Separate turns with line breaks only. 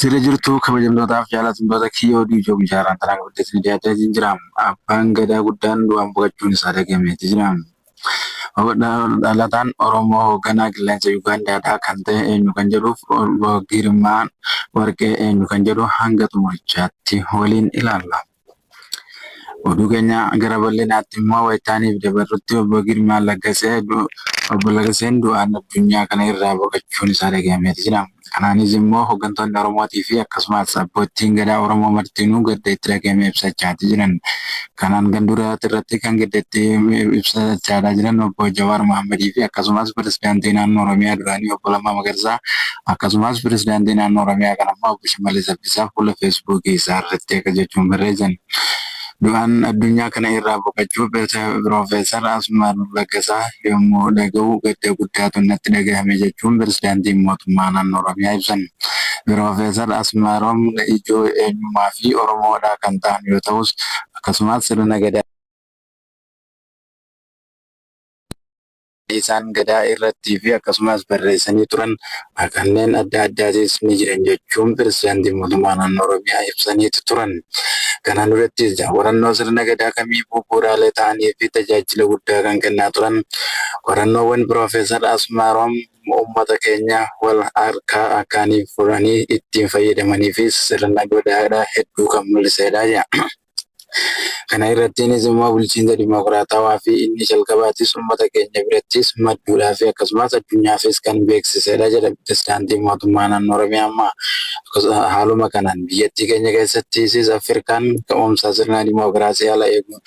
Sirra jirtu kabajamtootaaf jaalatamtoota kiyyoo oduu ijoo guyyaa tanaa qabadhee dhiyaatee jira. Abbaan gadaa guddaan du'aan boqochuun isaa dhagahameeti jira. Dhalataan Oromoo hoogganaa qilleensa Yuugaandaadhaa kan ta'e eenyu kan jedhuuf Girmaan Warqee eenyu kan jedhu hanga xumurichaatti waliin ilaalla. Oduu keenya gara bal'inaatti immoo wayitaaniif dabarrutti obbo Girmaa Laggasee obbo Laggaseen du'aan addunyaa kana irraa boqochuun isaa dhagahameeti jira. Kanaanis immoo hooggantoonni Oromootii fi akkasumas abboottiin gadaa Oromoo martinuu gadda itti dhagahame ibsachaati jiran. Kanaan kan duraati irratti kan gadda itti ibsachaa jiran obbo Jawaar Mohammadii fi akkasumas pirezidaantii naannoo Oromiyaa duraanii obbo Lammaa Magarsaa akkasumas pirezidaantii naannoo Oromiyaa kan ammaa obbo Shimallis Abdiisaa fuula feesbuukii isaa irratti akka jechuun barreessan. Du'aan addunyaa kana irraa boqochuu Piroofeesar Asmaarom Laggasaa yommuu dhaga'u gadda guddaatu natti dhagahame jechuun pirezidaantiin mootummaa naannoo Oromiyaa ibsan. Piroofeesar Asmaarom ijoo eenyummaa fi Oromoodhaa kan ta'an yoo ta'us akkasumas sirna gadaa isaan gadaa irratti fi akkasumas barreessanii turan kanneen adda addaatis ni jiran jechuun pirezidaantiin mootummaa naannoo Oromiyaa ibsaniitu turan. Kanaan durattis qorannoo sirna gadaa kamiifuu bu'uuraalee ta'anii fi tajaajila guddaa kan kennaa turan qorannoowwan Piroofeesar Asmaarom uummata keenya wal harkaa akkaaniif furanii ittiin fayyadamaniifis sirna gadaadhaa hedduu kan mul'isedha jedha. Kana irrattiinis immoo bulchiinsa dimokiraatawaa fi inni jalqabaatis uummata keenya birattis madduudhaa fi akkasumas addunyaafis kan beeksisedha jedha pirezidaantiin mootummaa naannoo Oromiyaa ammaa. Haaluma kanaan biyyattii keenya keessattis Afrikaan ka'umsa sirna dimokiraasii haala eeguun